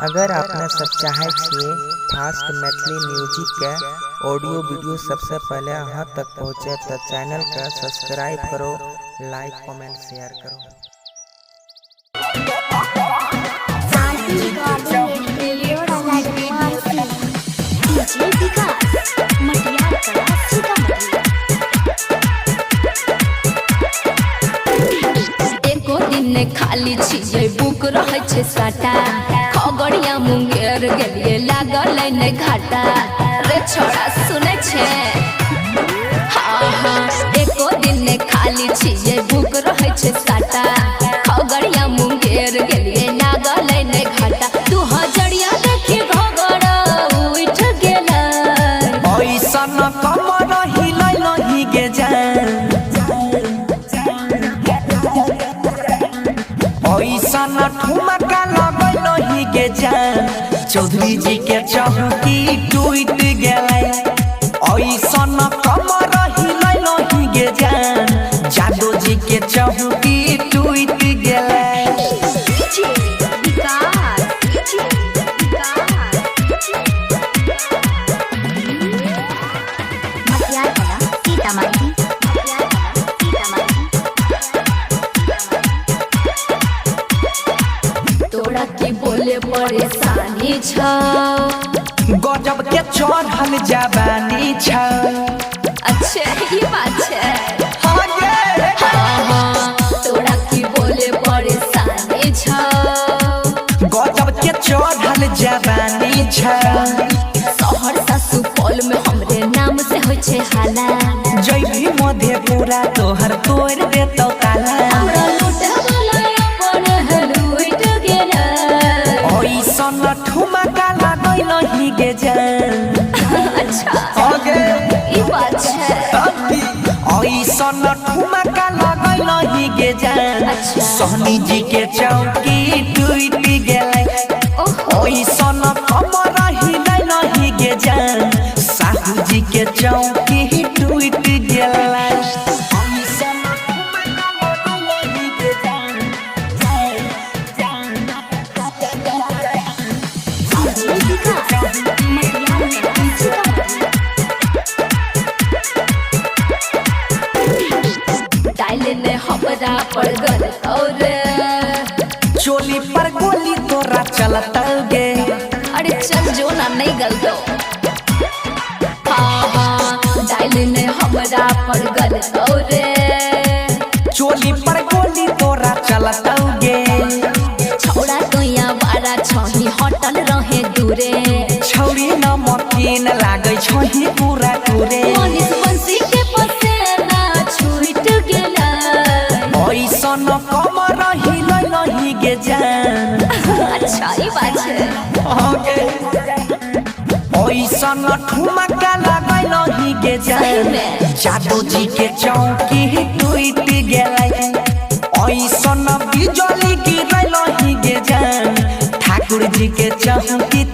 अगर अपने सब चाहे छिए फास्ट मैथिली म्यूजिक के ऑडियो वीडियो सबसे पहले अहाँ तक पहुँचे तो चैनल के सब्सक्राइब करो, लाइक कमेंट शेयर करो। एको दिन खाली छियै बुक रहै छै साटा, खगड़िया मुंगेर गेलियै लागल नै घाटा। रे छोड़ा सुनै छै, हाँ हाँ एको दिन खाली छियै बुक रहै छै साटा, खगड़िया मुंगेर गेलियै लागल नै घाटा। दू हजरिया देखी घगरा उठ गेलै, ऐसन कमर हिलै नहीं गे जान, ऐसन ठुमका लगै नहीं गे जान, चौधरी जी के चौकी टूट गेलै। ऐसन कमर हिलै नहीं गे जान, जादू जी के चौकी टूट गेलै। तोरा की बोले परेशानी छ, गजब के चढ़ल जवानी छ। अच्छा ई बात छै, हाँ गे। हाँ हाँ तोरा की बोले परेशानी छ, गजब के चढ़ल जवानी छ। सहरसा सुपौल में हमरे नाम से होइ छै हाला, जैभी मधेपुरा तोहर तोड़ देतौ ताला। हमरा लूटे वाला अपन है लूट गेलै। ऐसन ठुमका लगै नहीं गे जान। अच्छा हाँ गे। ई बात छै, ऐसन ठुमका लगै नहीं गे जान, अच्छा। सोहनी जी के चौकी टूट गेलै। ओहो ऐसन कमर हिलै नहीं गे जान, साहू जी के चौकी टूट गेलै। ऐसन ठुमका लगै नहीं गे जान, जान, डाल ने हमरा पर गल और चोली पर गोली तोरा चलता गे। अरे चल जो ना नहीं गल दो। हाँ हाँ डाल ने हमरा पर गल और चोली पर गोली तोरा चलता गे। छौड़ा तो बारा छही होटल रहे दूरे, छौरी नमकीन लागै छही पूरा पूरे। मनीष बंसी के पसेना छूट गेलै। ऐसन कमर हिलै नहीं गे जान। अच्छा ई बात छै, ऐसन ठुमका लगै नहीं गे जान, सही में। जादू जी के चौकी टूट गेलै। ऐसन बिजली गिरै नहीं गे जान, ठाकुर जी के चौकी।